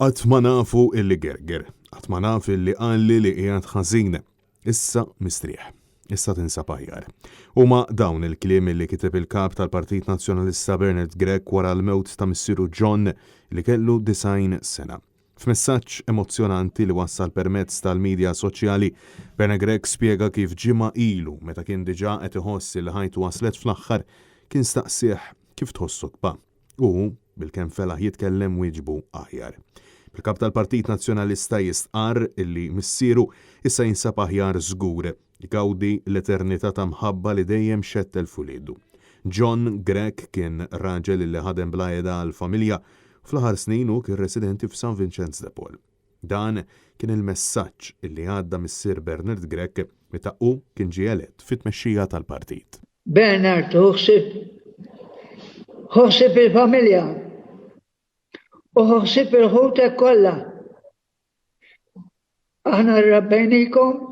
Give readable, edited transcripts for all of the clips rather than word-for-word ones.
Qatt ma nafu illi gerger, qatt ma naf illi qalli li qiegħed ħażin. Issa mistrieħ. Issa tinsab aħjar. Huma dawn il-kliem illi kiteb il-Kap tal-Partit Nazzjonalista Bernard Grech wara l-mewt ta' missieru John li kellu 90 sena. F'messaġġ emozzjonanti li wassal permezz tal-midja soċjali, Bernard Grech spjega kif ġimgħa ilu, meta kien diġà qed iħoss illi ħajtu waslet fl-aħħar, kien staqsieh kif tħossok pa? U hu, bilkemm felaħ jitkellem wieġbu aħjar. Bil-Kap tal-Partit Nazzjonalista jistqarr illi missieru issa jinsab aħjar żgur, jgawdi l-eternità ta' mħabba li dejjem xettel f'uliedu. John Grech kien raġel illi ħadem bla heda għall-familja u fl-aħħar snin hu kien residenti f'San Vinċenz de Paul. Dan kien il messaġġ illi għadda missier Bernard Grech meta hu kien ġie elett fit-tmexxija tal-partit. Bernard ħu ħsieb ħu ħsieb il-familja u ħu ħsieb il-ħutek kollha. Aħna rabbejnikom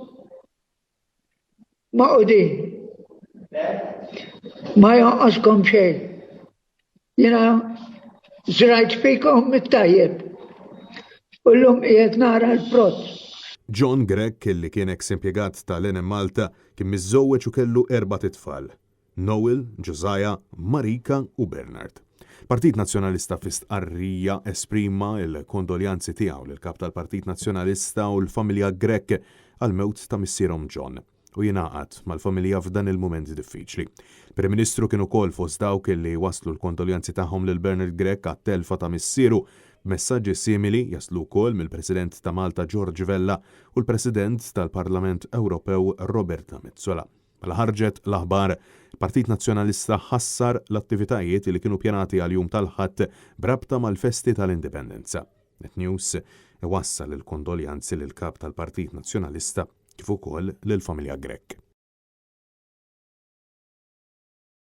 Magħqudin. Ma jonqoskom xejn. Jiena żrajt fikom it-tajjeb. U llum qiegħed nara l-frott. John Grech, li kien eks impjegat tal-Enemalta, kien miżżewweġ u kellu erbat itfal. Noel, Josiah, Marika u Bernard. Partit Nazzjonalista fi stqarrija esprima l-kondoljanzi tiegħu lill-Kap tal-Partit Nazzjonalista u l-familja Grech għall-mewt ta' missierhom John u jingħaqad mal-familja f'dan il-mument diffiċli. Il-Prim Ministru kien ukoll fost dawk li wasslu l-kondoljanzi tagħhom lil Bernard Grech għat-telfa ta' missieru, b'messaġġi simili jaslu wkoll mill-President ta' Malta George Vella u l-President tal-Parlament Ewropew Roberta Metsola. Mela ħarġet l-aħbar, il-Partit Nazzjonalista ħassar l-attivitajiet li kienu pjanati għall-jum tal-Ħadd b'rabta mal-festi tal-Indipendenza. Net News iwassal il-kondoljanzi lill-Kap tal-Partit Nazzjonalista kif ukoll lill-familja Grech.